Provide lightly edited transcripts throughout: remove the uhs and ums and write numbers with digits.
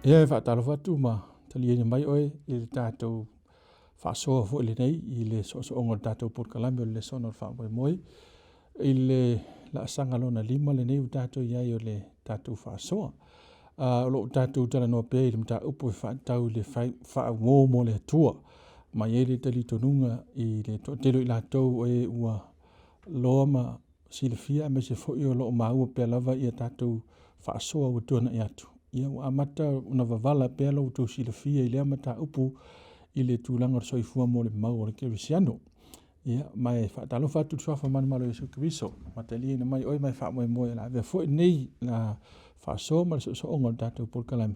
Ia e faatalofa atu ma taliaina mai oe i le tatou faasoa foi lenei i le soosooga o le tatou polokalame o le lesona o le faamoemoe i le laasaga lona 5 lenei ua tatou i ai o le tatou faasoa. O lo o tatou talanoa pea i le mataupu e faatatau i le faauo mo le Atua. Ma e i ai le talitonuga i le toatele o i latou o e ua loa ma silafia aemaise foi o lo o maua pea lava ia tatou faasoa ua tuanai atu. Ia ua amata ona wavala pea lo outou silafia i lea mataupu i le tulaga o le soifua molimau o le kerisiano. Ia, ma e faatalofa atu i le suafa manumalo o Iesu Keriso, mataliaina mai oe ma e faamoemoe o le a avea foi lenei faasoa ma le soosooga o le tatou polokalame,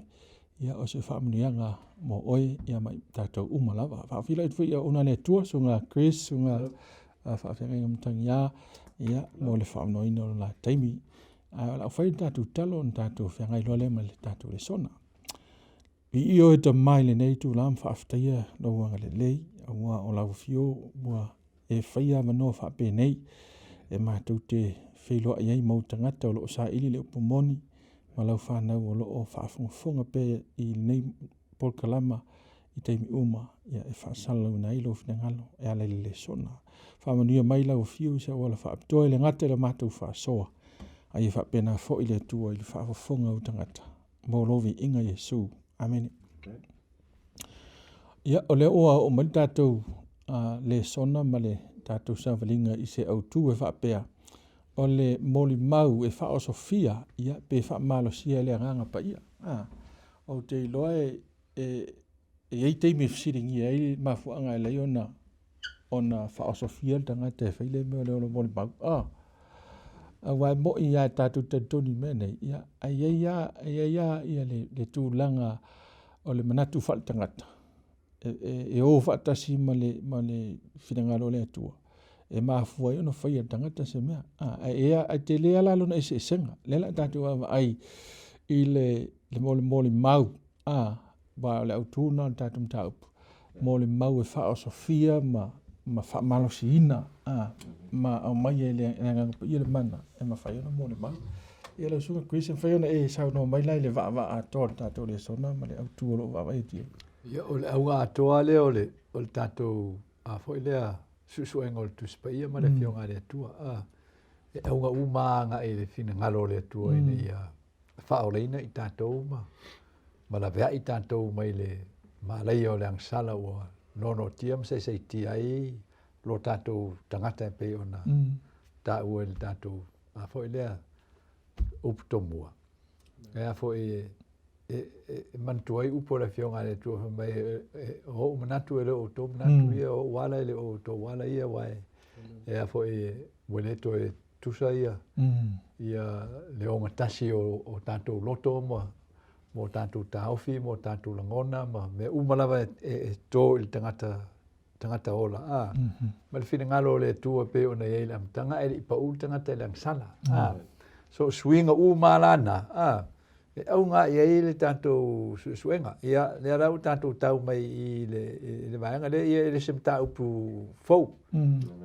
ia o se faamanuiaga mo oe ia ma i tatou uma lava. Faafeiloai atu foi i auauna a le Atua, susuga Chris, susuga Faafeagaiga Matagiā, ia, mo le faaavanoaina o le la taimi. Ae o le a fai le tatou tatalo ona tatou feagai loa lea ma le tatou lesona. Viia oe e Tama i lenei itula ma faafetaia lou agalelei, aua o lau afio ua e faia avanoa faapenei e matou te feiloai ai ma ou tagata o lo o saili le upu moni ma lau fanau o lo o faafogafoga pea i lenei polokalama i taimi uma e faasalalauina ai lou finagalo e ala i le lesona. Faamanuia mai lau afio i se auala faapitoa e le gata i le matou faasoa, a ia faapena foi le Atua i le faafofoga a ou tagata mo lou viiga Iesu. Amene. Ia, o lea ua oo mai le tatou lesona ma le tatou savaliga i se autu e faapea, o le molimau e faaosofia, ia, pe faamalosia e le Agaga Paia. Ou te iloa e i ai taimi e fesiligia ai le mafuaaga e ala ai ona faaosofia le tagata e fai le mea o le ola molimau. Aua e moni lava tatou te talitonu i mea nei, ia, ae i ai lava le tulaga o le manatu faaletagata e o faatasi ma le finagalo o le Atua e mafua ai ona faia e le tagata se mea. Ae tele lava la lona eseesega. O lea o le a tatou vaavaai i le molimau, aua o le autu lena o le tatou mataupu, molimau e faaosofia ma faamalosiina ma aumai e le Agaga Paia le mana e mafai ai ona molimau. Ia lau Susuga Chris, e mafai ona e saunoa mai la i le vaavaa atoa o le tatou lesona ma le autu o lo o vaavaai atu i ai? Ia, o le auga atoa lea o le tatou a foi lea suesuega o le Tusi Paia ma le Afioga a le Atua. E auga uma agai i le finagalo o le Atua ina ia faaolaina i tatou ma laveai tatou mai le malaia o le agasala ua noanoatia ma saisaitia ai lo tatou tagata e pei ona taua i le tatou a foi lea upu tomua. E a foi e manatua ai upu a le Afioga a le Atua fai mai, o ou manatu e le o outou manatu ia, o ou ala e le o outou ala ia, aua e a foi ua le toe tusa ia ia le ogatasi o tatou loto ma o tatou taofi ma o tatou lagona ma mea uma lava e to i le tagata tagata ola a ma le finagalo o le Atua e pei ona i ai i le amataga ae le i pau le tagata i le agasala a so o suiga uma la na a e auga i ai le tatou suesuega. Ia, lea la ua tatou tau mai i le vaega lea, ia e le se mataupu fou.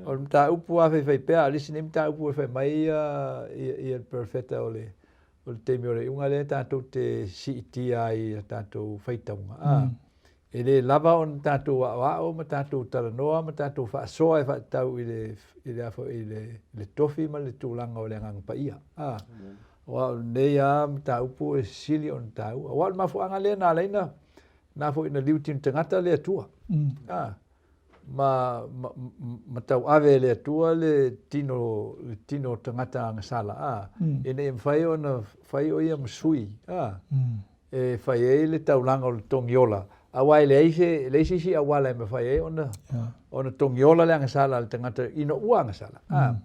O le mataupu lava faifaipea, a o le isi nei mataupu e fai mai ia le perofeta o le taimi o le iuga lea tatou te siitia ai i a tatou faitauga, a, e le lava ona tatou aoao ma tatou talanoa ma tatou faasoa e faatatau i le tofi ma le tulaga o le Agaga Paia. A, aua o lenei lava mataupu e sili ona taua. Aua o le mafuaaga lea na ala ai na foi na liutinu tagata le Atua. A, ma tauave e le Atua le tino, le tino tagata agasala, a, ina ia mafai ona fai o ia ma sui, a, e fai ai le taulaga o le togiola, aua e leai se, leai se isi auala e mafai ai ona, ona togiola le agasala a le tagata ina ua agasala, a.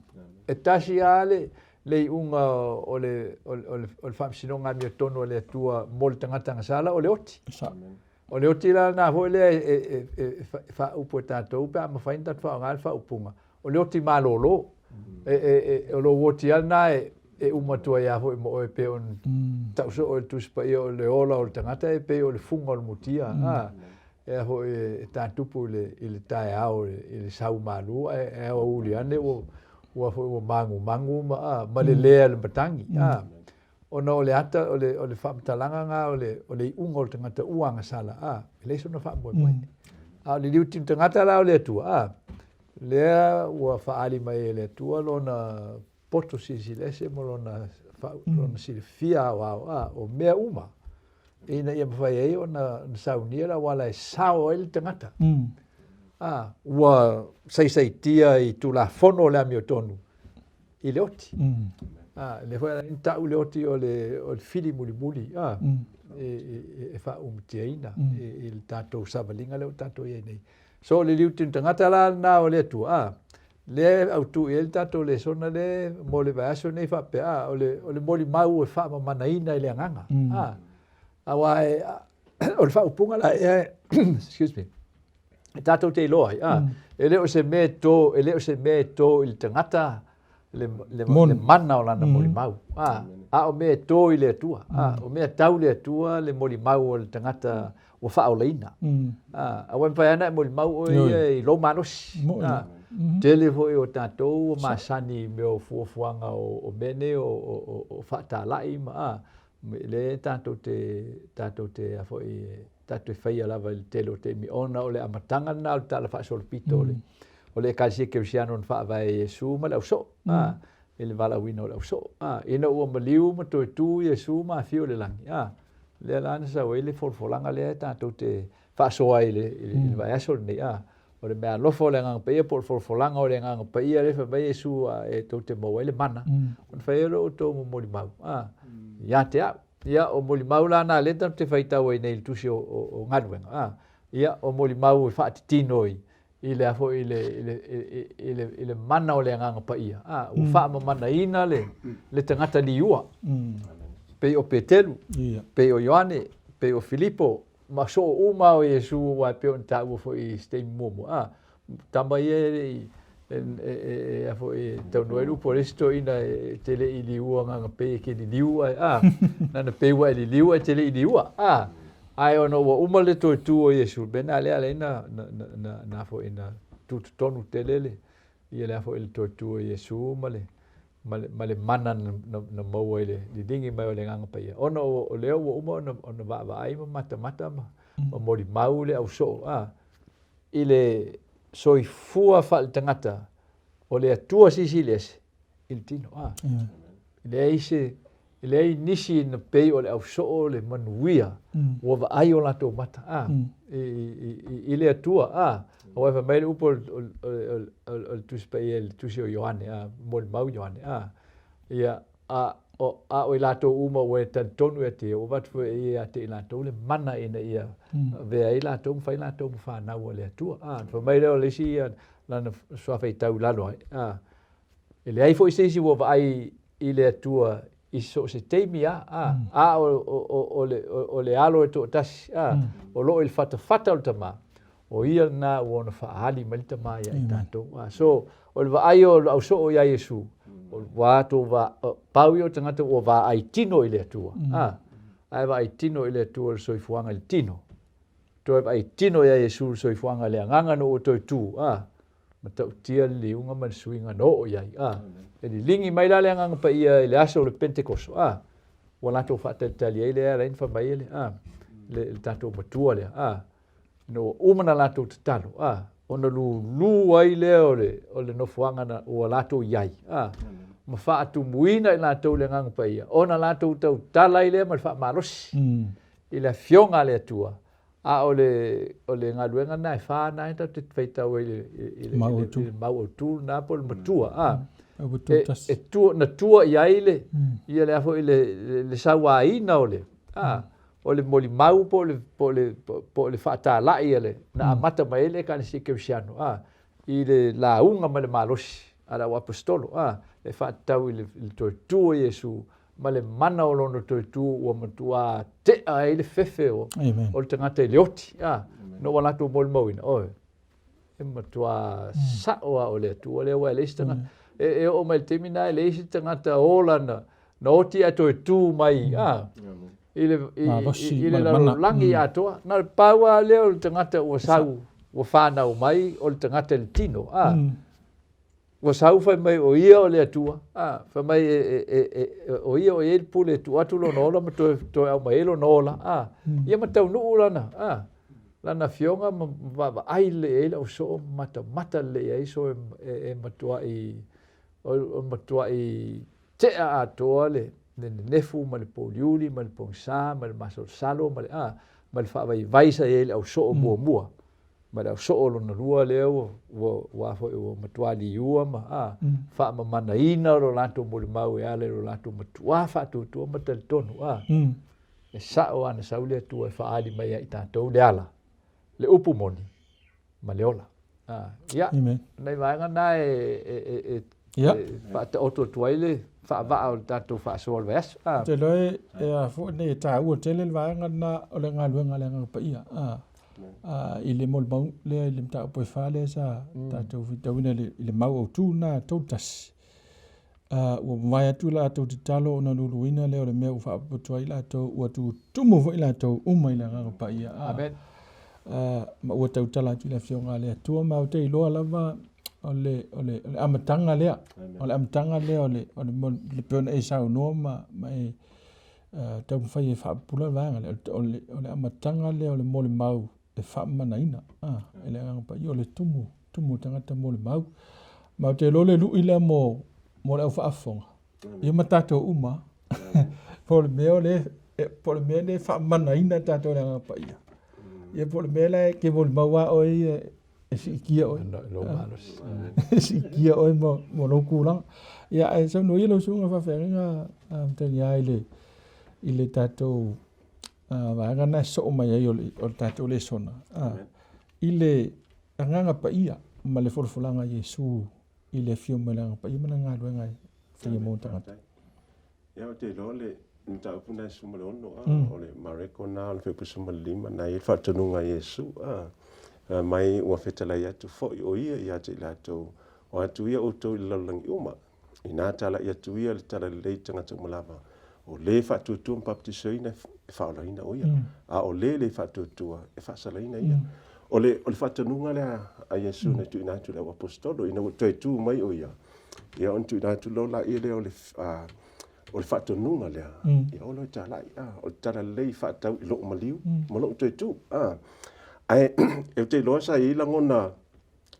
E tasi lava le, le iuga o le, o le, o le faamasinoga amiotonu a le Atua mo le tagata agasala, o le oti. O le oti la lena foi lea e faaupu e tatou pe a mafai ona tatou faaaoga le faaupuga, o le oti malolo. O lou oti lava lena e uma atu ai lava foi ma oe pei ona tau soo e le Tusi Paia o le ola o le tagata e pei o le fuga o le mutia, e a foi e tatupu i le taeao i le sau malu ae aoauli ane ua foi ua magumagu ma lelea e le matagi. Ona o le ata, o le, o le faamatalaga lena o le, o le iuga o le tagata ua agasala, a, e leai sona faamoemoe. A o le liutinu tagata la o le Atua, a, lea ua faaali mai e le Atua lona poto silasila ese ma lona, lona silafia aoao, a, o mea uma, ina ia mafai ai ona saunia le auala e sao ai le tagata. A, ua saisaitia i Tulafono o le amiotonu i le oti. A, lea foi na tau le oti o le, o le fili mulimuli, a, e faaumutiaina i le tatou savaliga lea ua tatou i ai nei. So o le liutinu tagata la lena o le Atua, a, lea e autu i ai le tatou lesona lea mo le vaiaso lenei faapea, a, o le, o le molimau e faamamanaina i le agaga, a, aua e, o le faaupuga la ea, excuse me, e tatou te iloa ai, a, e le o se mea e to, e le o se mea e to i le tagata le, le, le mana o lana molimau, a, a o mea e to i le Atua, a, o mea tau le Atua le molimau o le tagata ua faaolaina. A, aua e mafai lava ona e molimau oe ia i lou malosi. A, tele foi o tatou ua masani i mea o fuafuaga o mea nei o faatalai ma, a, lea tatou te, tatou te, a foi, tatou te faia lava i le tele o taimi ona o le amataga lena o le Tala Faasolopito o le Ekalesia Kerisiano na faavae e Iesu ma le ausoo, a, i le valaauina o le ausoo. A, ina ua maliu ma toe tu Iesu ma afio i le lagi, a, lea la na sau ai le folafolaga lea tatou te faasoa ai i le, i le vaiaso lenei, a, o le meaalofa o le Agaga Paia po o le folafolaga o le Agaga Paia lea fai mai Iesu a, e tou te maua ai le mana, ona fai ai lea o outou molimau, a, ia te au. Ia, o molimau la na lea tatou te faitau ai nei i le tusi o Galuega, a, ia, o molimau e faatitino i, i le a foi i le, i le, i le, i le mana o le Agaga Paia, a, ua faamamanaina le, le tagata liua, pei o Petelu, pei o Ioane, pei o Filipo, ma soo uma o Iesu aua e pei ona taua foi i se taimi muamua, a, tama ia e le i, e a foi e taunuu ai le upu a le isi toeaina e te le i liua nana pei e ke liliu ai, a, nana pei ua e liliu ae te le i liua, a, ae ona ua uma le toe tu o Iesu, mea lena lea ala ai na, na, na, na foi na tutotonu tele le, ia le a foi le toe tu o Iesu ma le, ma le, ma le mana na, na, na maua i le liligi mai o le Agaga Paia, ona o, o lea ua uma ona, ona vaavaai ma matamata ma, ma molimau le ausoo, a, i le soifua faaletagata o le Atua Silisili Ese i le tino. A. E leai se, e leai nisi na pei o le ausoo le manuia ua vaai o latou mata, a, i le Atua, a. Aua e fai mai le upu o le Tusi Paia i le Tusi o Ioane, a, molimau Ioane, a, ia, a o, a o i latou uma ua e talitonu ia te ia, ua avatu foi e ia ia te i latou le mana ina ia avea ai latou ma fai latou ma fanau a le Atua. A, ona fai mai lea o le isi ia lana suafa i tau i lalo ai, a, e leai foi se isi ua vaai i le Atua i so o se taimi lava, a, a o, o, o, o, le, o, o le alo e toatasi, a, o lo o i le fatafata o le Tama, o ia lena ua ono faaali mai le Tama ia i tatou. A, so, o le vaai o le ausoo iā Iesu, o le wā tō vā, pau ia o tagata ua vaai tino i le Atua. A, ae vaai tino i le Atua le soifuaga i le tino. Toe vaai tino iā Iesu le soifuaga i le agaga na ua toe tū. A, matautia le liuga ma le suiga na oo i ai. A, e liligi mai la le Agaga Paia i le aso o le Pentekoso. A, ua latou faatalitali ai lea e ala ai ona fai mai le, a, le, le tatou Matua lea. A, ina ua uma ona latou tatalo, a, ona lūlū ai lea o le, o le nofoaga na, ua latou i ai, a, ma faatumuina i latou le Agaga Paia, ona latou tautala ai lea ma le faamalosi i le Afioga a le Atua, a o le, o le galuega lena e fa lena e tatou te faitau ai i le, i le, i le mau autu lena po o le matua, a, e, e tua, na tua i ai le, ia le a foi le, le, le sauaina o le, a, o le molimau po o le, po o le, po o le faatalai a le, na amata mai ai le Ekalesia Kerisiano, a, i le lauga ma le malosi a le au aposetolo, a, e faatatau i le, i le toe tu o Iesu ma le mana o lona toe tu ua matuā tea ai le fefe o, o le tagata i le oti, a, ina ua latou molimauina, oe, e matuā sao lava o le Atua lea, aua e leai se tagata, e oo mai i le taimi lena e leai se tagata ola na, na oti ae toe tu mai, a, i le, i, i, i le lalolagi atoa. Na o le pau lava lea o le tagata ua sau, ua fanau mai o le tagata i le tino, a. Ua sau fai mai o ia o le Atua, a, fai mai o ia o i ai le pule e tuu atu lona ola ma toe aumai ai lona ola, a, ia ma taunuu lana, a, lana afioga ma vaavaai lelei ai le ausoo ma matamata lelei ai, so e matuai, o matuai tea atoa le nenefu ma le pouliuli ma le pogisa ma le masalosalo ma le a ma le faavaivai sa i ai i le ausoo muamua ma le ausoo lona lua lea ua foi ua matua liua ma a faamamanaina lo latou molimau e ala i lo latou matuā faatuatua ma talitonu a e sa'o ana sau le Atua e faaali mai ia i tatou le ala, le upu moni ma le ola. Ia, nai vaega na e faataoto atu ai le faavaa o le tatou faasoa o le vaiaso. Ou te iloa e a foi nei e taua tele le vaega lena o le galuega a le Agaga Paia i le molimau lea i le mataupu e fa lea sa tatou faitauina i le mau autu lena 31. Ua mavae atu latou tatalo ona luluina lea o le mea ua faapopoto ai latou, ua tutumu foi latou uma i le Agaga Paia. Amen. Ma ua tautala atu i le Afioga a le Atua, ma ou te iloa lava o le amataga lea. O le amataga lea o le pei ona e saunoa ma e taumafai e faapupula le vaega lea. O le amataga lea o le molimau e faamamanaina e le Agaga Paia, o le tumu o tagata molimau. Ma ou te iloa le lui lea mo le au faafofoga, ia ma tatou uma, po o le mea lea e faamamanaina tatou e le Agaga Paia, ia po o le mea la e te molimau lava oe ia e siitia oe. E siitia oe mo lou tulaga. Ia, ae saunoa ia lau susuga faafeagaiga Matagiā i le tatou vaega lena e sosoo mai ai o le tatou lesona i le Agaga Paia ma le folafolaga a Iesu i le afio mai o le Agaga Paia ma lana galuega e faia mo tagata. Ia, ou te iloa le mataupu lena e 16, o le Mareko lena o le fuaiupu 15, na i ai le faatonuga a Iesu, fai mai ua fetalai atu foi o ia ia te i latou, o atu ia outou i le lalolagi uma, ina talai atu ia le talalelei i tagata uma lava, o le faatuatua ma baptisoina e faaolaina o ia, a o le le faatuatua e faasalaina ia. O le faatonuga lea a Iesu na tuuina atu i le auaposetolo, ina ua toe tu mai o ia, ia ona tuuina atu loa laia lea o le faatonuga lea, ia o loa e talai, o le talalelei faatau i lou maliu ma lou toe tu. Ae ou te iloa sa i ai lagona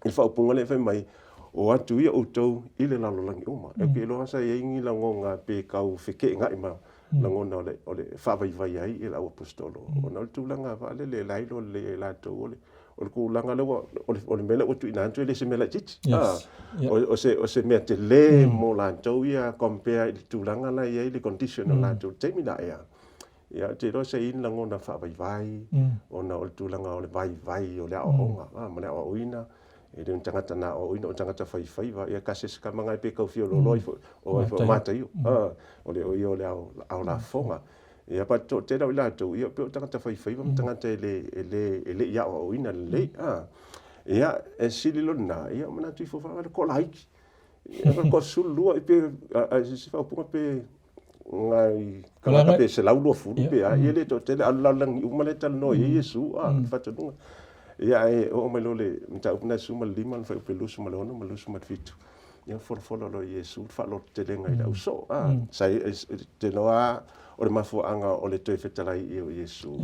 i le faaupuga lea e fai mai, o atu ia outou i le lalolagi uma. Ou te iloa sa i ai ni lagona pe tau feteenai ma lagona o le faavaivai ai i le auaposetolo. Ona o le tulaga faalele e lailoa lelei ai latou o le tulaga lea o le mea lea ua tuuina atu e le se mea laitiiti. O se mea tele mo latou ia compare i le tulaga la e i ai le condition o latou i le taimi la ea. Ia, ou te iloa sa i ai ni lagona faavaivai, ona o le tulaga o le vaivai o le aoaoga ma le aoaoina, e le o ni tagata na aoaoina, o tagata faifaiva, ia kasi se tama ngai pe tau fia loloa ifo, o ai foi mata io, o le o ia o le ao lafoga. Ia, pa toatele o i latou, ia, pe o tagata faifaiva ma tagata e le i aoaoina lelei. Ia, e sili loa lena, ia, manatu ifo faa ko laiti. Ia, ko 12 i pe, se faaupuga pe ngai tagata pe 120 pe a, ia le toatele, a o le lalolagi uma lea e talanoa i ai Iesu, le faatonuga. Ia, ae oo mai loa le mataupu lena e 15, le fuaiupu e 26 ma le 27, ia folafola loa e Iesu le faalototelega i le ausoo. Sa te iloa o le mafuaaga o le toe fetalai i o Iesu,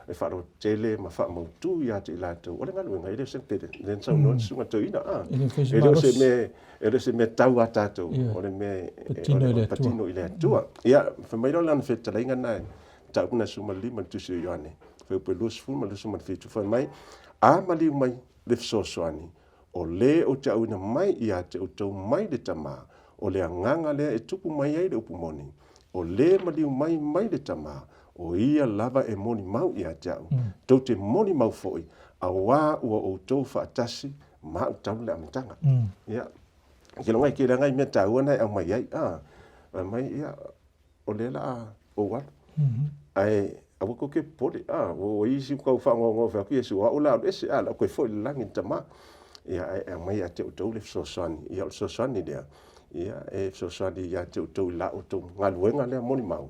e faalototele ma faamautu ia te i latou. O le galuega, e le o se pele, le na saunoa le susuga toeaina, e le o se mea, e le o se mea tau a tatou, o le mea e patino i le Atua. Ia, fai mai loa lana fetalaiga lena e mataupu lena 15 le tusi o Ioane, fuaiupu e 20 ma le 27, fai mai, a maliu mai le fesoasoani, o le ou te auina mai ia te outou mai le Tama, o le agaga lea e tupu mai ai le upu moni, o le maliu mai mai le Tama, o ia lava e molimau ia te au, tou te molimau foi, auā ua outou faatasi ma au talu le amataga. Ia, ke loga i ke langa i mea taua na e aumai ai, fai mai, ia, o lea la a ou alu. Ae aua kou te popole, ua i ai isi ua tau faanoanoa fai atu Iesu, o au la alu ese, la ou toe foi i le lagi i le Tama. Ia, ae aumai ia te outou le fesoasoani. Ia, o le fesoasoani lea, ia, e fesoasoani ia te outou i la outou galuega lea molimau.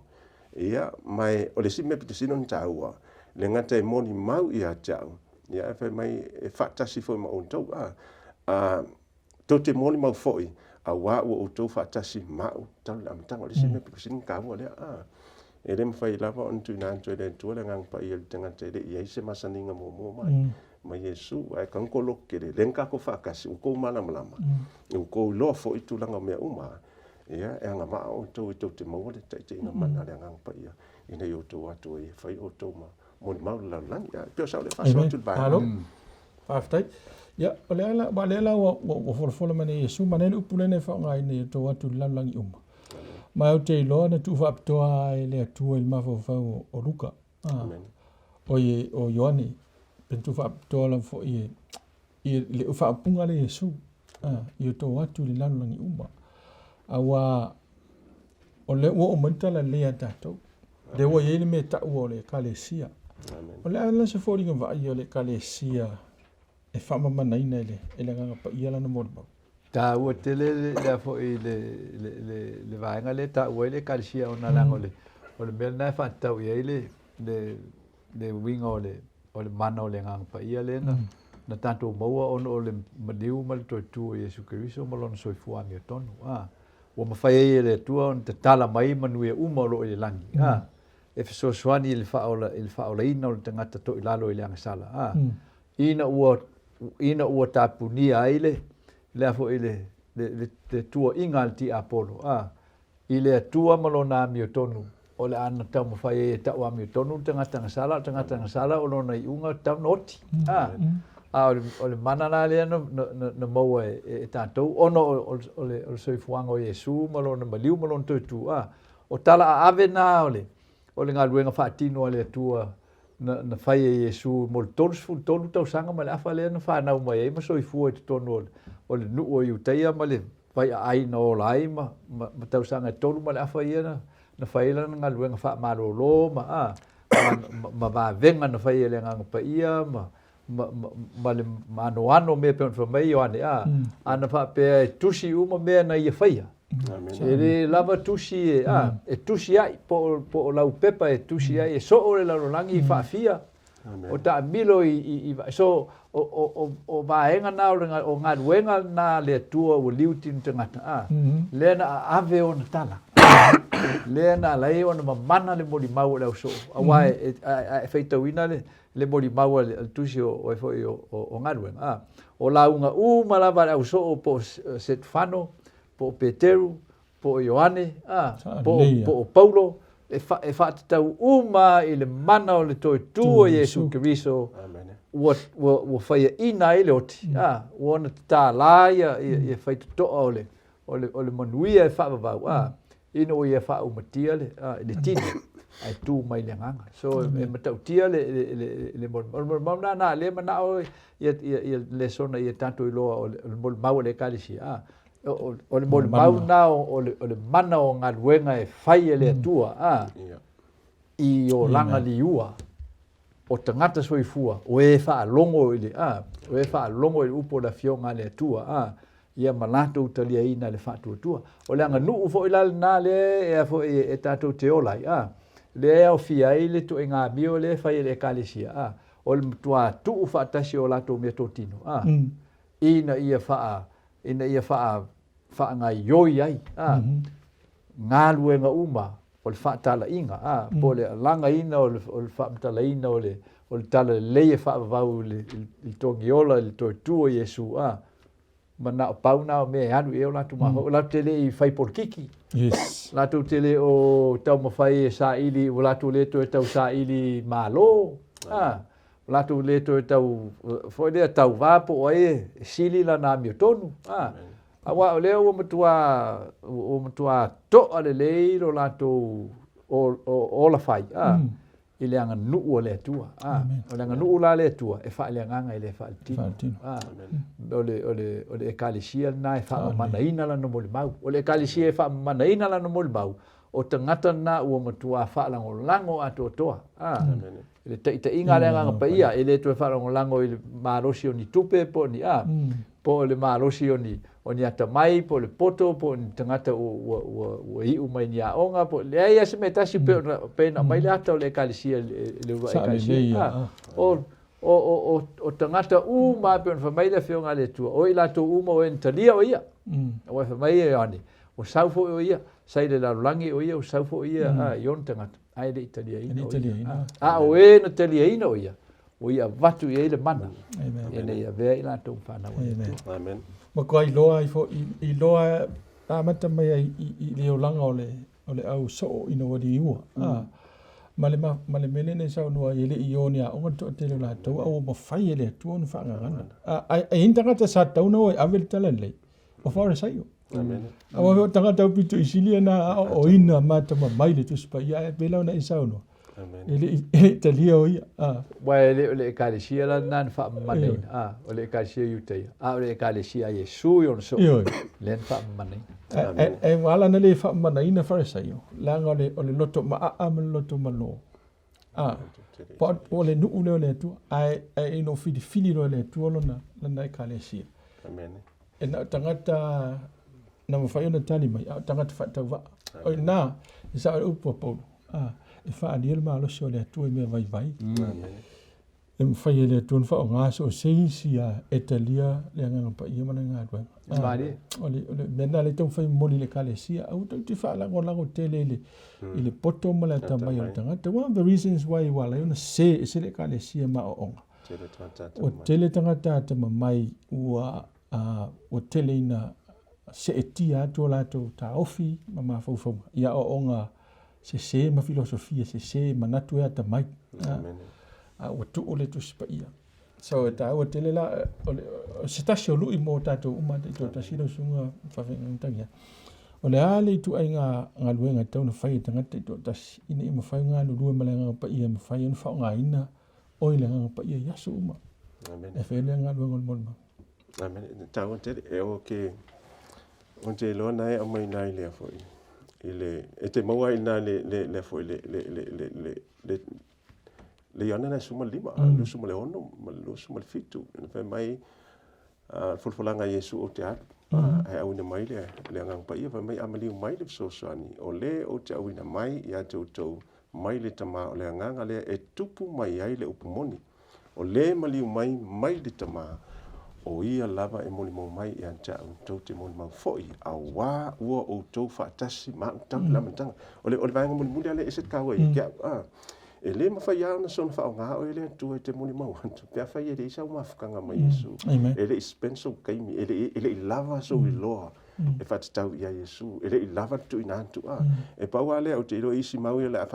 Ia, ma o le isi mea pito sili ona taua, le gata e molimau ia te au, ia, ae fai mai e faatasi foi ma outou. Tou te molimau foi, auā ua outou faatasi ma au talu le amataga. O le isi mea pito sili ona taua lea, a. E le mafai lava ona tuuina atu e le Atua le Agaga Paia i le tagata e le i i ai se masaniga muamua mai ma Iesu. Ae tago loto tele, lea na tatou faatasi, ua outou malamalama, ua outou iloa foi tulaga o mea uma. Ia, e agavaa outou e tou te maua le taitaiga mana a le Agaga Paia ina ia outou o atu ai e fai outou ma molimau i le lalolagi. Ia, e pei o sau lea faasoa atu i le vaega. Malo. Faafetai. Ia, o le ala, aua o lea la ua, ua, ua folafola mai nei Iesu, manaia le upu lea na e faaaogaina ia outou atu i le lalolagi uma. Ma ou te iloa na tuu faapitoa lava e le Atua i le mafaufau o, o Luka, a, oi, o Ioane, pe na tuu faapitoa lava foi e, i le faaupuga lea Iesu, a, ia outou atu i le lalolagi uma. Aua o lea ua oo mai le tala lelei ia tatou. Lea ua i ai le mea e taua o le Ekalesia. O le a la se foliga vaaia o le Ekalesia e faamamanaina e le, e le Agaga Paia lana molimau? Taua tele le, lea foi le, le, le, le vaega lea e taua ai le Ekalesia ona leaga o le, o le mea lena e faatatau i ai le, le, le uiga o le, o le mana o le Agaga Paia lea na, na tatou maua ona o le maliu ma le toe tu o Iesu Keriso ma lona soifua amiotonu. A, ua mafai ai e le Atua ona tatala mai manuia uma o lo o i le lagi, a, e fesoasoani i le faaola, i le faaolaina o le tagata toilalo i le agasala, a, ina ua, ina ua tapunia ai le, le a foi le, le, le, le tuuaiga a le tiapolo, a, i le Atua ma Lona amiotonu, o le a na taumafai ai e tau amiotonu le tagata agasala, o le tagata agasala o lona iuga e tatau ona oti. A, a o le, o le mana la lea na, na, na maua e, e, e tatou, ona o, o, o, le, o le soifuaga o Iesu ma lona maliu ma lona toe tu, a, o tala aave na o le, o le galuega faatino a le Atua na, na fai e Iesu mo le 33 tausaga ma le afa lea na fanau mai ai ma soifua i totonu o le, o le nuu o Iutaia ma le vaiaai na ola ai ma, ma, ma tausaga e tolu ma le afa ia na, na fai ai lana galuega faamalōlō ma, a, ma, ma, ma vavega na fai e le Agaga Paia ma, ma, ma, ma le maanoano o mea pei ona fai mai Ioane, a, a na faapea e tusi uma mea na ia faia. E le lava tusi e, a, e tusi ai, po o, po o lau pepa e tusi ai, e soo le lalolagi i faafia, o taamilo i, i, i, so, o, o, o, o vaega na o, le, o galuega na a le Atua ua liu tino tagata, a, lea na aave ona tala, lea na ala ai ona mamana le molimau o le ausoo, auā e, a e faitauina le, le molimau a le, a le tusi o, o ai foi o, o, o galuega, a, o lauga uma lava a le ausoo po o Setefano, po o Peteru, po o Ioane, a, po, po o Paulo, e, fa, e faatatau uma i le mana o le toe tu o Iesu Keriso, ua, ua, ua faiaina ai le oti, mm. a, ua ona tatālā ia, ia, ia faitotoa o le, o le, o le manuia e faavavau, a, mm. ina ua ia faaumatia le, a, le tino, ae tu mai le agaga. So, e, e matautia le, le, le, le molimau. O le molimau na, na lea manao ia, ia, ia lesona ia tatou iloa o le, o le molimau o le ekalesia. A, o le molimau na o le, o le mana o galuega e fai e le Atua, a, i olaga liua o tagata soifua, o e faalogo i le, a, o e faalogo i le upu o le Afioga a le Atua, a, ia ma latou taliaina le faatuatua. O le aganuu foi la lena lea e a foi e tatou te ola ai, a, lea e aofia ai le ituaiga amio lea e fai e le Ekalesia, a, o le matua tuu faatasi o latou meatotino, a, ina ia faa, ina ia faa, faagaioi ai, a, galuega uma o le faatalaiga, a, po o le alagaina o le, o le faamatalaina o le, o le talalelei e faavavau i le, i le togiola i le toe tu o Iesu, a, manao pau na o mea e alu i ai o latou mafaufau. O latou te le i fai polokiki. Yes. Latou te le o taumafai e saili, ua latou le toe tau saili malo. A, ua latou le toe tau, foi lea, tauvā po o ai e sili lana amiotonu. A, aua o lea ua matua, ua matua toa lelei lo latou ola fai. A, i le aganuu a le Atua. A, o le aganuu la a le Atua, e faaleagaga e le faaletino. A, o le, o le, o le Ekalesia lena e faamamanaina lana molimau. O le Ekalesia e faamamanaina lana molimau, o tagata na ua matua faalagolago atoatoa. A, i le taitaiga a le Agaga Paia, e le toe faalagolago i le malosi o ni tupe po o ni a, po o le malosi o ni, o ni atamai, po o le poto, po o ni tagata ua, ua, ua, ua iu mai ni aoga, po, leai lava se mea e tasi pei ona, pei ona aumai le ata o le Ekalesia i le uluai Ekalesia. A, o, O tagata uma lava e pei ona fai mai le Afioga a le Atua, o i latou uma o e na talia o ia. Aua e fai mai e Ioane, ua sau foi o ia, sa i le lalolagi o ia, ua sau foi ia i ona tagata, ae le i taliaina o ia. A o e na taliaina o ia, ua ia avatu i ai le mana, ina ia avea i latou ma fanau a le Atua. Amen. Matua iloa ai foi, iloa amata mai ai i le olaga o le au soo ina ua liua. Ma le ma le mea lea na e saunoa ai, e le i o ni aoga le toatele o latou, a ua mafai e le Atua ona faagagana. Ae i ai ni tagata sa tatau ona o e ave le talalelei, o Farisaio. Aua o tagata aupito i sili ona aoaoina ma atamamai i le Tusi Paia, ae pei la ona e saunoa, e le i talia o ia. Aua e le o le Ekalesia la lena na faamamanaina, o le Ekalesia Iutaia, a o le Ekalesia a Iesu i ona soo, lea na faamamanaina. Ae ua ala ona le faamamanaina Farisaio, leaga o le loto maaa ma le loto malo. Po o le nuu lea o le Atua, ae ina ua filifili loa e le Atua lona Ekalesia. E na o tagata na mafai ona tali mai, a o tagata faatauvaa. O i ina, e sao le upu a Paulo, e faaalia le malosi o le Atua i mea vaivai. E mafai e le Atua ona faaaoga so o se isi lava e talia le Agaga Paia ma lana galuega. O le mea lena o lea e taumafai e momoli i le Ekalesia, aua tou te faalagolago tele i le poto ma le atamai o le tagata. One of the reasons why ua ala ai ona sē ese le Ekalesia ma aoaoga, ua tele tagata atamamai ua tele ina seetia atu o latou taofi ma mafaufauga i aoaoga sese ma filosofia sese, manatu e atamai. A ua tuu le Tusi Paia. So e taua tele la, o se tasi o lui mo tatou uma taitoatasi lau susuga Faafeagaiga. O le a le ituaiga galuega e tatau ona fai e tagata taitoatasi ina ia mafai ona galulue ma le Agaga Paia e mafai ona faaaogaina oe i le Agaga Paia i aso uma. E fai ai lea galuega o le molimau. Amen. E taua tele. E o ke, o te iloa na e aumai nai lea foi. I le, e te maua ai nā le, le, lea foi, le, le, le, le, le, le, le Ioane na 15, 26 ma le 27. Na fai mai, le folafolaga a Iesu ou te alu, ae auina mai le, le Agaga Paia, fai mai a maliu mai le fesoasoani, o le ou te auina mai ia te outou mai le Tama o le Agaga lea e tupu mai ai le upu moni. O le maliu mai mai le Tama, o ia lava e molimau mai ia te au, tou te molimau foi, auā ua outou faatasi ma au talu i le amataga. O le, o le vaega mulimuli lava lea e ese le taua ia te au, a. E le mafai lava ona soona faaaoga oe e le Atua e te molimau atu, pe afai e leai sau mafutaga ma Iesu, e le i spend sou taimi, e le i, e le i lava sou iloa e faatatau ia Iesu, e le i lava le tuuina atu, a. E pau lava lea, ou te iloa isi mau ia o le a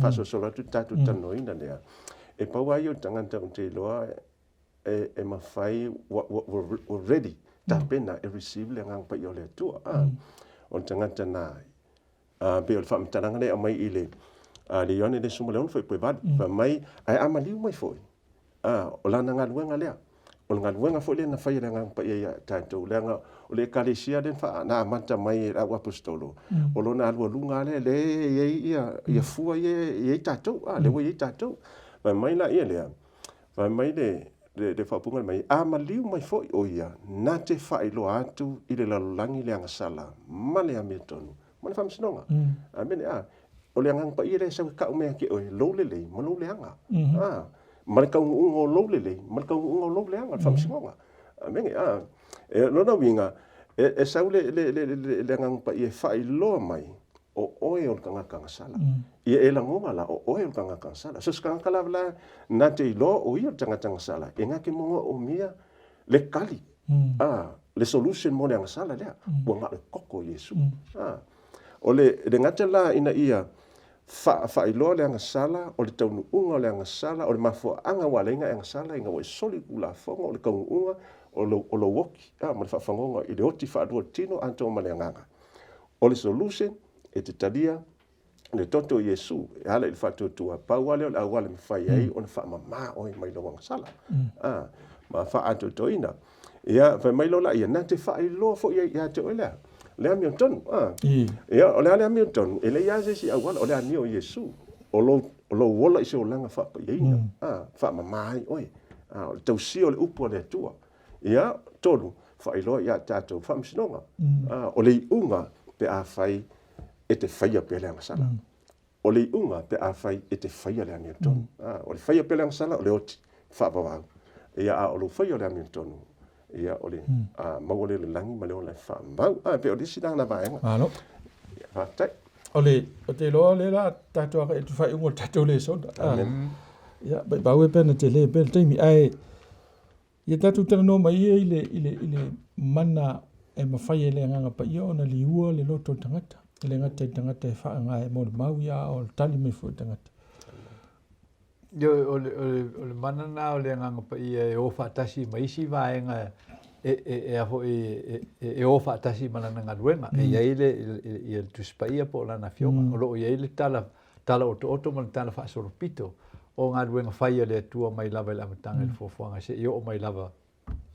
faasolosolo atu le tatou talanoaina lea. E pau lava ia o le tagata ou te iloa e mafai, ua ready, tapena e receive le Agaga Paia o le Atua. O le tagata na, pei o le faamatalaga lea e aumai i le Ioane 16 fuaiupu e 8, fai mai, ae a maliu mai foi, o lana galuega lea, o le galuega foi lea na fai e le Agaga Paia ia tatou, leaga o le Ekalesia lea na amata mai e le au aposetolo, o lona alualuga lava lea, lea e i ai ia fua ia e i ai tatou, lea ua i ai tatou. Fai mai laia lea, fai mai le faaupuga mai, a maliu mai foi o ia, na te faailoa atu i le lalolagi le agasala ma le amiotonu ma le faamasinoga. Amene. O le Agaga Paia lea e sau e kau mai ia te oe, lou lelei ma lou leaga. Ma le taunuuga o lou lelei ma le taunuuga o lou leaga, le faamasinoga. Amene. E lona uiga, e sau le Agaga Paia e faailoa mai, o oe o le tagata agasala. Ia e lagona la, o oe o le tagata agasala. So se tagata lava la na te iloa o ia o le tagata agasala, e na te moomia le tali, le solution mo le agasala lea, ua na o le toto o Iesu. O le gata la ina ia faailoa le agasala, o le taunuuga o le agasala, o le mafuaaga ua ala ai ona e agasala ina ua e soli le Tulafono, o le taunuuga o lou oti, ma le faafagoga i le oti faalua o le tino atoa ma le agaga. O le solution e te talia le toto o Iesu e ala i le faatuatua, pau lava lea o le auala e mafai ai ona faamama oe mai lou agasala, ma faaatoatoaina. Ia, fai mai loa laia, na te faailoa foi ai ia te oe lea, le amiotonu. Ia, o le a le amiotonu? E leai lava se isi auala, o le amio o Iesu, o lou ola i se olaga faapaiaina, faamama ai oe. O le tausia o le upu a le Atua. Ia, tolu, faailoa ia tatou faamasinoga. O le iuga pe afai e te faia pea le agasala. O le iuga pe afai e te faia le amiotonu. O le faia pea le agasala, o le oti. Faavavau. Ia, a o lou faia o le amiotonu, ia, o le maua lea o le lagi ma le ola e faamau. A, e pei o le isi lena vaega. Malo. Ia, faafetai. O le, ou te iloa o lea la tatou agai atu faaiuga o le tatou lesona. Amen. Ia, maimau e pe ana tele pea le taimi, ae ia tatou talanoa mai ia i le, i le, i le mana e mafai e le Agaga Paia ona liua le loto o le tagata. E le gata i le tagata e faaaoga e molimau, ia, a o le tali mai foi o le tagata. Ioe, o le, o le, o le mana lena o le Agaga Paia e o faatasi ma isi vaega e, e, e a foi, e, e, e o faatasi ma lana galuega. E i ai le, ia le Tusi Paia po o lana Afioga. O lo o i ai le tala, tala otooto ma le tala faasolopito o galuega fai a le Atua mai lava i le amataga i le fuafuaga seia oo mai lava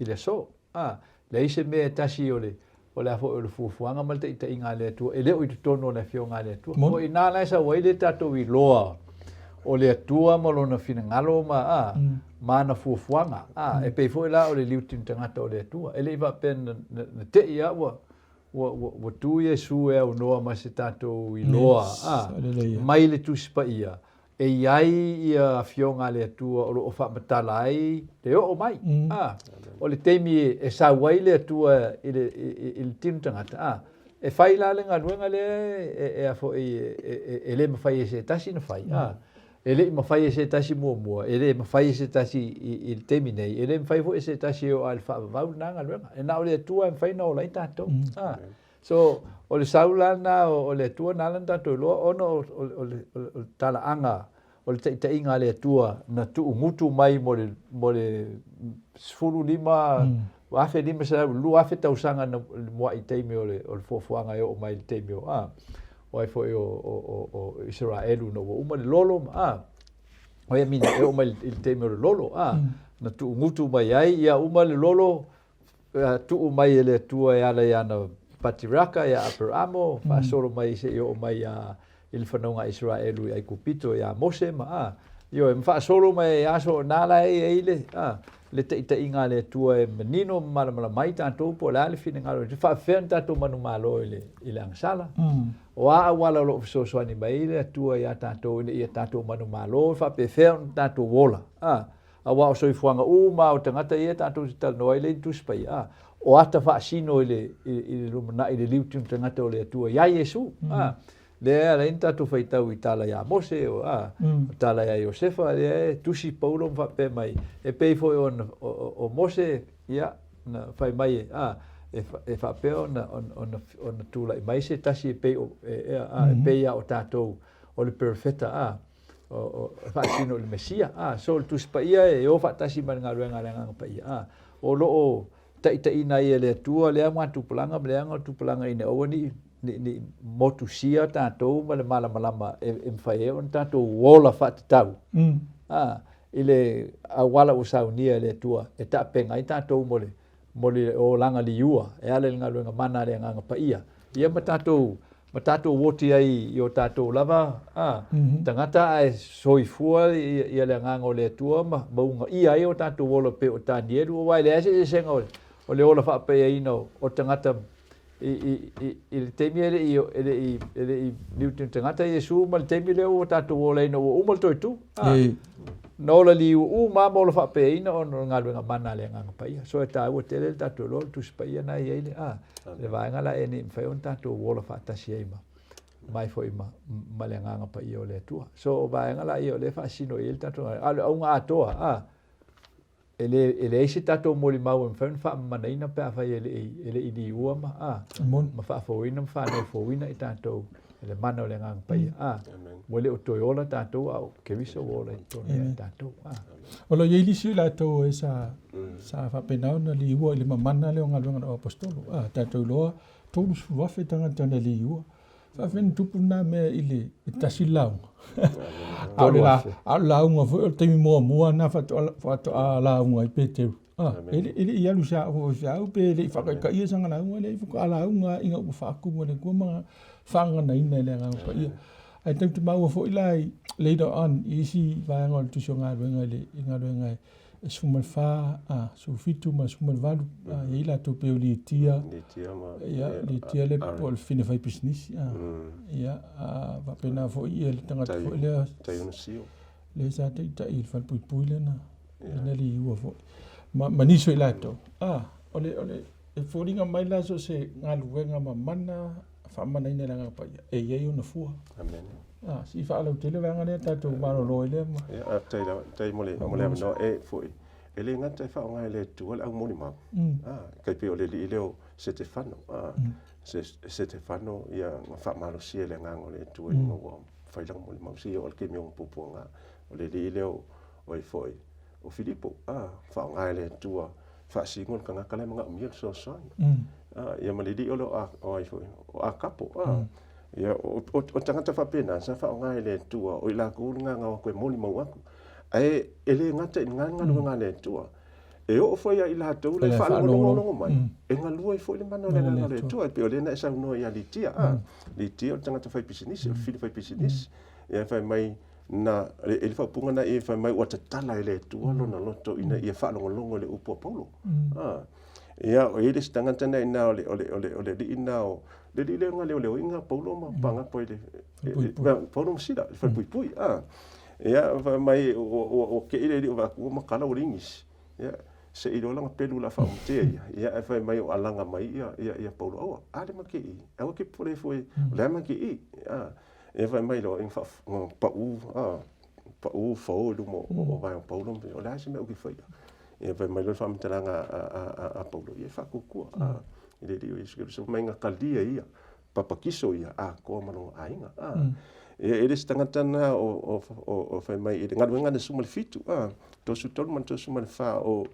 i le aso. A, leai se mea e tasi o le, o le a foi o le fuafuaga ma le taitaiga a le Atua e le o i totonu o le Afioga a le Atua. O i ina la e sau ai le tatou iloa o le Atua ma lona finagalo ma, a, ma ana fuafuaga. A, e pei foi la o le liutini tagata o le Atua. E le i faapea na, na, na te i lava ua, ua, ua, ua tu Iesu e aunoa ma se tatou iloa, a, mai le Tusi Paia, E i ai ia Afioga a le Atua o lo o faamatala ai le oo mai. A, o le taimi e sau ai le Atua i le, i le tino tagata, a, e fai la le galuega lea e, e a foi, e, e le mafai e se tasi na fai, a, e le i mafai e se tasi muamua, e le mafai e se tasi i, i le taimi nei, e le mafai foi e se tasi e oo lava i le faavavau lena galuega. E na o le Atua e mafai ona ola ai tatou. A, So, o le sau la lena o le Atua na ala ona tatou iloa ona o le talaaga o le taitaiga a le Atua na tuugutu mai mo le mo le 15, 1500 2000 tausaga na muai taimi o le fuafuaga e oo mai i le taimi o a o ai foi o o Isaraelu ina ua uma le lolo ma a o ia mina e oo mai i le taimi o le lolo a na tuugutu mai ai ia uma le lolo tuu mai e le Atua e ala i ana patiraka ia Aperamo, faasolo mai seia oo mai ia i le fanauga a Isaraelu i Aikupito ia Mose ma a, ioe, ma faasolo mai ai aso o na la e i ai le, a, le taitaiga a le Atua e manino ma malamalama ai tatou po o le a le finagalo, e faapefea ona tatou manumalo i le, i le agasala. O a auala o lo o fesoasoani mai ai le Atua iā tatou ina ia tatou manumalo, e faapefea ona tatou ola, a, Aua o soifuaga uma lava o tagata ia tatou te talanoa ai lea i le Tusi Paia, a, o ata faasino i le, i le lumanai, i le liu tino tagata o le Atua iā Iesu, a, lea e ala ai ona tatou faitau i tala iā Mose, o, a, o tala iā Iosefa, lea e tusi Paulo ma faapea mai, e pei foi ona, o, o Mose, ia, na fai mai e, a, e, e faapea ona, ona, ona, ona tulai mai se tasi e pei o, e, e, a, e pei lava o tatou, o le perofeta, a, e faasino i le Mesia. A, so o le Tusi Paia e o faatasi ma le galuega a le Agaga Paia. A, o lo o taitaiina ai e le Atua lea magatupulaga ma lea magatupulaga ina aua ne i, ne i motusia tatou ma le malamalama e, e mafai ai ona tatou ola faatatau. A, i le auala ua saunia e le Atua e taapega ai tatou mo le, mo le olaga liua e ala i le galuega mana a le Agaga Paia. Ia ma tatou, ma tatou oti ai i o tatou lava a, tagata ae soifua ia le Agaga o le Atua ma, ma ugaia ai o tatou ola pei o Tanielu, aua e leai se eseesega o, o le ola faapaiaina o, o tagata i, i, i, i le taimi e le i, e le i, e le i liutinu tagata Iesu ma le taimi lea ua tatou olaina ua uma le toe tu. A, na ola liu uma ma ola faapeaina ona o le galuega mana a le Agaga Paia. So e taua tele le tatou iloa o le Tusi Paia na e i ai le, a, le vaega la e nei mafai ona tatou ola faatasi ai ma, mai foi ma, ma le Agaga Paia o le Atua. So o vaega la ia o lea e faasino i ai le tatou galuega. A o le auga atoa, a, E le, e leai se tatou molimau e mafai ona faamamanaina pe afai e le i, e le i liua ma, a, ma faafouina ma fanofouina i tatou e le mana o le Agaga Paia. A, ua le o toe ola tatou, a o Keriso ua ola i totonu ia tatou. A. O lo o i ai nisi o i latou e sa, sa faapena ona liua i le mamana lea o galuega a aposetolo. A, tatou iloa, 30,000 tagata na liua. Faafefea ona tupu lena mea i le tasi lauga. A o le lauga foi o le taimi muamua lena faatoa lauga ai Peteru. E le i alu i se aoga faifeau pe le i faataitaia sana lauga, leai faatoa lauga ina ua faatumu e le Atua ma faaganaina e le Agaga Paia. Ae tatou te maua foi la later on i isi vaega o le Tusi o Galuega i le galuega e 14, a, 17 ma le 18, a, e i ai latou pei o Litia, ia, Litia le po o le fafine faipisinisi, a, ia, a, faapena foi ia le tagata foi lea, lea sa taitai i le falepuipui lea na. Na liua foi. Ma nisi o i latou. O le e foliga mai la so o se galuega mamana faamanaina i le Agaga Paia, e i ai ona fua. Amene. Se i faalautele vaega lea tatou malolo ai lea ma. Ia, faafetai lava, faafetai mo le avanoa. E foi, e le gata e faaaoga e le Atua le aumolimau, tai pei o le alii lea o Setefano. Setefano ia na faamalosia e le Agaga o le Atua ina ua fai lana molimau seia oo i le taimi o ona puapuaga. O le alii lea o ai foi, o Filipo, faaaoga e le Atua faasino le tagata la e manaomia le fesoasoani. Ia ma le alii o le o ai foi, o Akapo. Ia o tagata faapena sa faaaoga e le Atua, o i latou lena na o atu e molimau atu. Ae e le gata i lena le galuega a le Atua, e oo foi ia i latou la e faalogologo mai, e galue ai foi le mana o le Agaga o le Atua. E pei o lea na e saunoa ia Litia, Litia o le tagata faipisinisi, o le fili faipisinisi. Ia fai mai na e le faaupuga na i fai mai ua tatala e le Atua lona loto ina ia faalogologo i le upu a Paulo. Ia o i ai le isi tagata na i ina o le alii na o le alii lea na leoleoina Paulo ma pagapo i le Paulo ma Sila i le falepuipui. Ia fai mai ua kei le alii o vaai atu ua matala ua leai nisi. Ia se i loa lana pelu o le a faaumutea ia, ia ae fai mai o alaga mai ia Paulo, aua, a lea ma te i, aua ke popole ifo e, o lea ma te i. Ia fai mai loa, ina pau, pau fou i luma o vae o Paulo, o le a se mea ou te faia? Ia fai mai loa le faamatalaga a Paulo, ia e faatuatua i le Alii o Iesu Keriso, fai mai na talia ia, papatiso ia atoa ma lona aiga. Ia e le se tagata na o fai mai i le galuega na 17, 33 ma le 34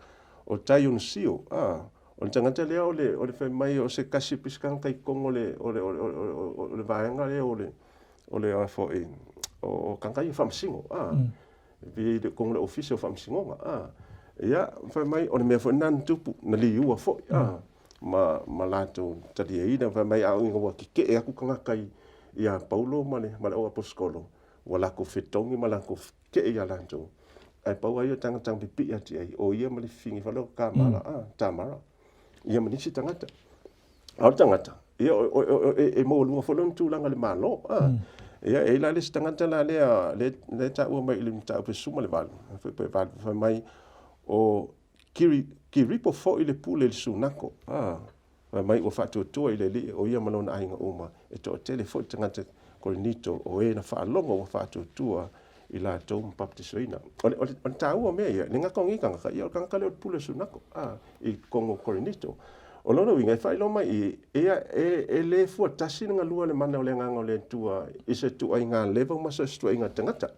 o Taionosio, o le tagata lea o le fai mai o se tasi o pisikana i totonu o le vaega lea o le foi o tagata ia faamasino, i totonu o le ofisa o faamasinoga. Ia fai mai o le mea foi lena na tupu, na liua foi ma latou taliaina, fai mai a oo ina ua tetee atu tagata ia Paulo ma le au aposetolo, ua latou fetogi ma latou tetee ia latou. Ae pau lava ia o tagata na pipii atu i ai, o ia ma le fafine foi lea o Tamara, Tamara, ia ma nisi tagata. A o le tagata, ia e maualuga foi lona tulaga i le Malo. Ia e i ai la le isi tagata la lea e taua mai i le mataupu e 18, pe 8, fai mai o Kiripo foi le pule i le sunako, fai mai ua faatuatua i le Alii o ia ma lona aiga uma, e toatele foi tagata Korinito o e na faalogo ua faatuatua i latou ma baptisoina. O le taua o mea ia, le gata o nei tagata, ia o le tagata lea o le pule o le sunako, i totonu o Korinito. O lona uiga, e faailoa mai i, e le fuatasi le galua le mana o le Agaga o le Atua i se tuaiga level ma so o se tuaiga tagata.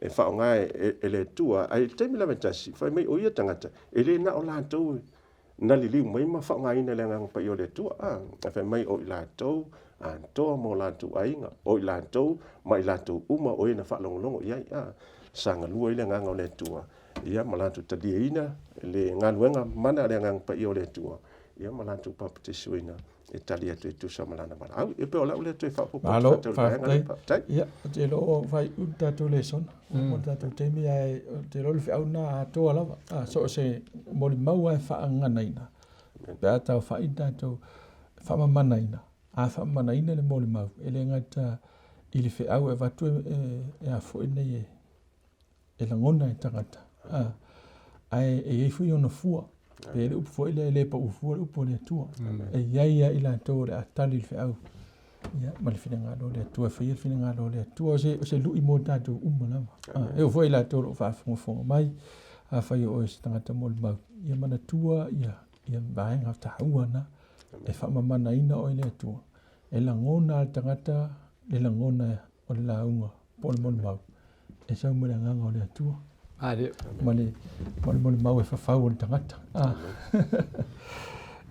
E faaaoga e le Atua. Ae i le taimi lava e tasi, fai mai o ia tagata, e le na o latou na liliu mai ma faaaogaina le Agaga Paia o le Atua. Ae fai mai o i latou atoa ma o latou aiga, o i latou ma i latou uma o e na faalogologo i ai. Sa galue ai le Agaga o le Atua, ia ma latou taliaina le galuega mana a le Agaga Paia o le Atua, ia ma latou papatisoina e tali atu e tusa ma lana valaau. E pei o lau lea toe faaopoopo atu Malo, faatau i le vaega lea. Faafetai. Ia, ou te iloa ua faaiu le tatou lesona. Ua uma le tatou taimi ae ou te iloa o le feau lena atoa lava. So o se molimau lava e faagaganaina pe a taofai le tatou faamamanaina, a faamamanaina le molimau, e le gata i le feau e avatu e a foi nei e lagona e tagata, ae e i ai foi ona fua. Pe le upu foi lea e le pau fua le upu a le Atua. E i ai lava i latou o le a tali le feau, ia, ma le finagalo o le Atua, e faia le finagalo o le Atua. O se lui mo tatou uma lava. E oo foi i latou o lo o faafogafoga mai, afai o oe o se tagata molimau, ia manatua ia vaega taua na e faamamanaina oe e le Atua. E lagona lava le tagata le lagona o le lauga po o le molimau e sau mai le Agaga o le Atua ma le molimau e fafau o le tagata.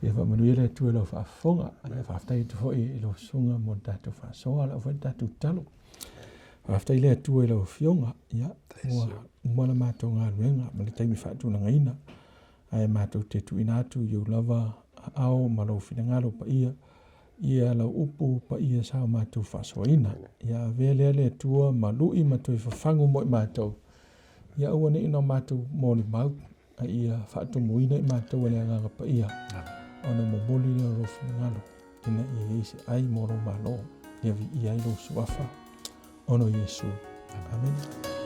Ia faamanuia le Atua i lau faafofoga. Ia faafetai atu foi i lau susuga mo le tatou faasoa, lau foi le tatou tatalo. Faafetai le Atua i lau Afioga. Ia, ua uma la matou galuega ma le taimi faatulagaina. Ae matou te tuuina atu i ou lava aao ma lou finagalo paia, ia lau upu paia sa o matou faasoaina. Ia avea lea le Atua ma lui ma toe fafagu mo i matou. Ia aua ne i na o matou molimau, a ia faatumuina i matou e le Agaga Paia, ona momoli lea o lou finagalo, ina ia i ai se ai mo lou Malo, ia viia ai lou suafa, ona o Iesu. Amene.